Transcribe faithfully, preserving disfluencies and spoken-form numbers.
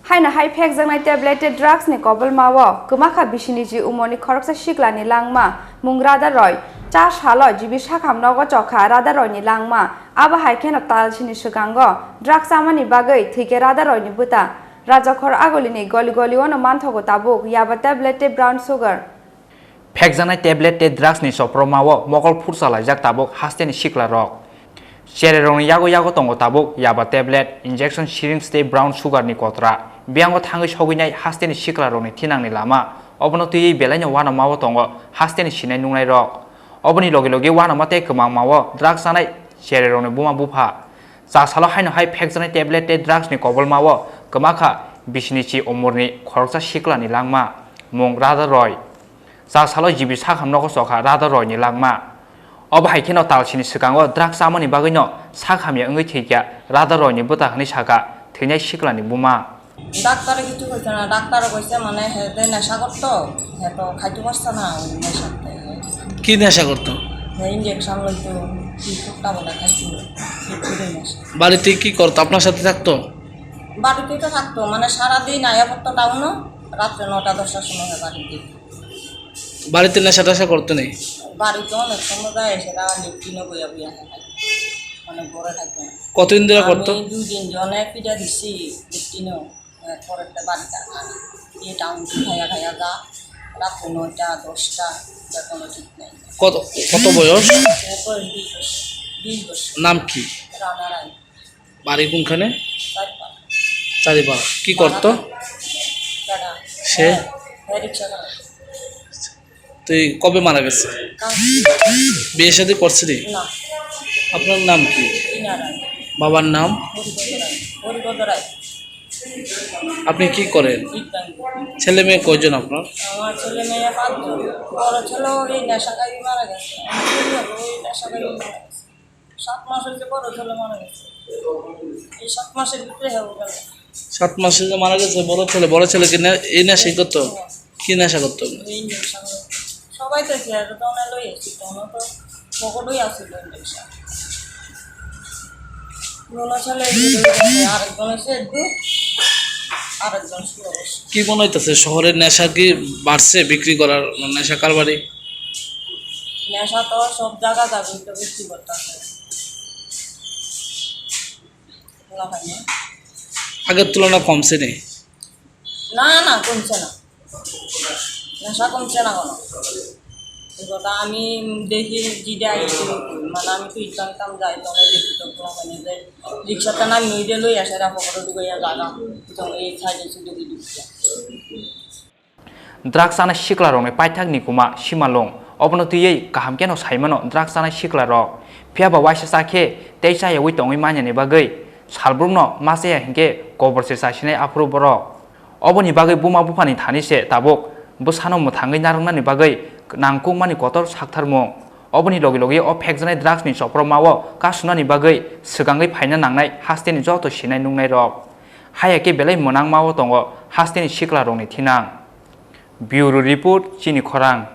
Haino hai phekjaknai tablet tei drugs ni kobolmao kwmakha bisini ji umorni khoroksa siklani langma mung Rada Roy. Cha salo G B Sakham nogo chokha Rada Roy ni langma. Abo hai kheno talsini swkango drugs chamani bagwi thwikhe Rada Roy ni bwta. Rajakhor Agulini goli goli ono manthogo tabuk yaba tablet tei brown sugar. Phekjaknai tablet tei drugs ni chopropmao mokol phursa laijak tabuk hasteni sikla rok. Chererokni yago yago tongo tabuk yaba tablet, injection syringe tei brown sugar ni kotra. Biyango thangwi sogwinai hasteni sikla rokni thinangni lama. Obono twiwi belaino uanamao tongo hasteni sinai nungnai rok. Oboni logi logi uanama tei kwmangmao drugs chanai chererokni buma bupha. Cha salo haino hai phekjaknai tablet tei drugs ni kobolmao kwmakha bisini chi umorni khoroksa siklani langma mung Rada Roy. Cha salo G B Sakham nogo chokha Rada Roy ni langma. Obo hai kheno talsini swkango drugs chamani bagwino sak hamya wngwi thwikha Rada Roy ni bwta hwnwi sakha thwinai siklani buma. Doctor-e kichu koichana, doctor koise mane he de nesha korto, he to khaitu parsana, oi nesha korto. Ki nesha korto? He injection loito, ki khutta bole khaitu, ki khutta nesha. বাড়িতে কি করতো? আপনার সাথে থাকতো? বাড়িতেই তো থাকতো, মানে সারাদিন আয়া পড়তো টাউনো, রাত্রে নটা দশটার সময় হয় বাড়িতে। বাড়িতে নেশা টেশা করতো নি? বাড়িতে অনেক সময় যায়, সেটা লেট্রিনে বইয়া বইয়া থাকে, মানে ঘরে থাকে না। কতদিন ধরে করতো? আমি দুই তিন জনে পিঠা দিছি লেট্রিনও, পরেরটা বাড়িতে আর খায় না। এই টাউন খাইয়া খাইয়া যা, রাত্রে নয়টা, দশটা, এটা কোনো ঠিক নাই। কত, কত বয়স? এর বয়স বিশ বছর। বিশ বছর। নাম কি? রানা রায়। বাড়ি কোনখানে? চারিপাড়া। চারিপাড়া। কি করতো? দাদা। সে? হ্যাঁ, হ্যাঁ, রিক্সা চালায়। তুই কবে মারা গেছে? কাল। বিয়ে শাদী করছিলি? না। আপনার নাম কি? টিনা রায়। বাবার নাম? হরিপদ রায়। হরিপদ রায়। আপনি কি করেন? বিজ্ঞান। ছেলে মেয়ে কয়জন আপনার? আমার ছেলে মেয়ে পাঁচজন। বড় ছেলে ওই নেশাকারী মারা গেছে। আমার ছেলে ওই নেশাকারী মারা গেছে। সাত মাস হয়েছে বড় ছেলে মারা গেছে। এই সাত মাসের ভিতরে হয়ে গেল। সাত মাসে যে মারা গেছে বড় ছেলে, বড় ছেলে কি নে-, এই নেশাই করতো? হ্যাঁ। কি নেশা করতো? এই নেশা করে। সবাই তো কি আর দোকানে লই এসেছি, তখন তো পকেটেই আসছিল এই নেশা। বড় ছেলে এই যে লই গেছে, আরেকজন এসে একটু, আরেকজন শুয়ে বসে। কি মনে হইতেছে, শহরে নেশা কি বাড়ছে, বিক্রি করার, নেশা কারবারি? নেশা তো সব জায়গা যাবে, তো বিক্রি করতে হবে। খোলা হয় না। আগের তুলনায় কমছে নি? না, না, কমছে না। নেশা কমছে না কোনো। এই কথা আমি দেখি, জিডে আই, মানে, আমি তো ইতাম ইতাম যাই, তখন দেখি তো খোলা হয় না, যে রিক্সাতে নামি ওই যে লই আসে, রাখো করে ঢুকাইয়া জায়গা, তখন এই সাইডে শুধু ঢুকিয়া। Drugs chanai siklarokni paithakni kuma simalwng, obono twiwi kaham kheno saimano drugs chanai siklarok. Phiyaba uaisa cha khe tei chayawi tongwi manyani bagwi salbrumno ma chaya hinkhe kobor se chasinai aphuru borok. Oboni bagwi buma buphani thani se tabuk bwsano mwthangwi narwknani bagwi nangkukmani kotor saktharmung. Oboni logi logi o phekjaknai drugsni chopropmao kasunani bagwi swkangwi phaina nangnai hasteni joto sinai nungnairok. Haiya khe belai mwnangmao tongo hasteni siklarokni thinang. Bureau Report, Chini Khorang.